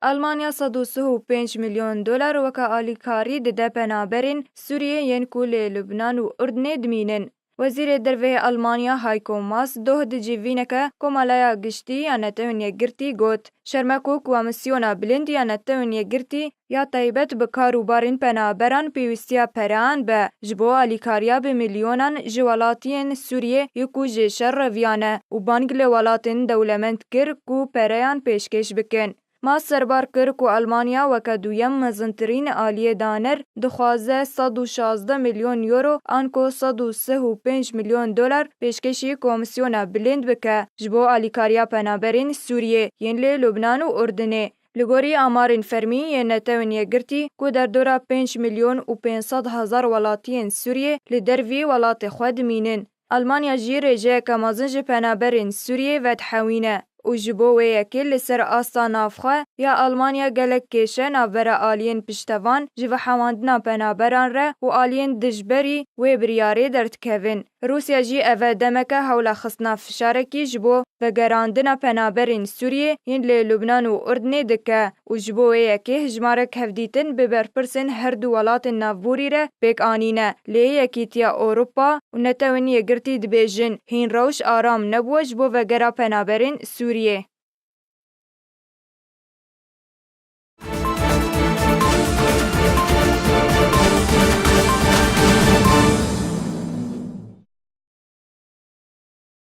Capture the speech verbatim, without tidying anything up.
Almanya sed û sih û pênc milyon dolar weke alîkarî dide penaberên Sûriyê yên ku li Lubnan û Urdinê dimînin. Wezîrê Derve yê Almanya Heiko Maas doh di civîneke Komelaya Giştî ya Netewên Yekgirtî got, Şerm e ku Komîsyona Bilind ya Netewên Yekgirtî ya taybet bi kar û barên penaberan pêwîstiya pereyan be ji bo alîkariya bi milyonan ji welatiyên Sûriyê yê ku ji şer reviyane û bang li welatên dewlemend kir ku pereyan pêşkêş bikin. Maas serbar kir ku Almanya weke duyem mezintirîn aliyê daner dixwaze sed û şazdeh milyon euro anko sed û sih û pênc milyon dolar pêşkêşî Komîsyona Bilind bike ji bo alîkariya penaberên Sûriyê yên li Lubnan û Urdinê. Li gorî amarên fermî yên Netewên Yekgirtî ku derdora pênc milyon û pênc sed hezar welatiyên Sûriyê li dervî welatê xwe dimînin, Almanya jî rêjeyeke mezin ji penaberên Sûriyê vedihewîne û ji bo wê yekê li ser asta navxwe ya Almanya gelek kêşe navbera aliyên piştevan ji vehewandina penaberan re û aliyên dijberî wê biryarê derdikevin. Rûsya jî eve demeke hewla xistina fişarekî ji bo vegerandina penaberên Sûriyê yên li Lubnan û Urdinê dike û ji bo wê yekê hejmarek hevdîtin bi berpirsên her du welatên navborî re pêk anîne. Lê Yekîtiya Ewropa û Netewên Yekgirtî dibêjin, hîn rewş aram nebûye ji bo vegera penaberên Sûriyê.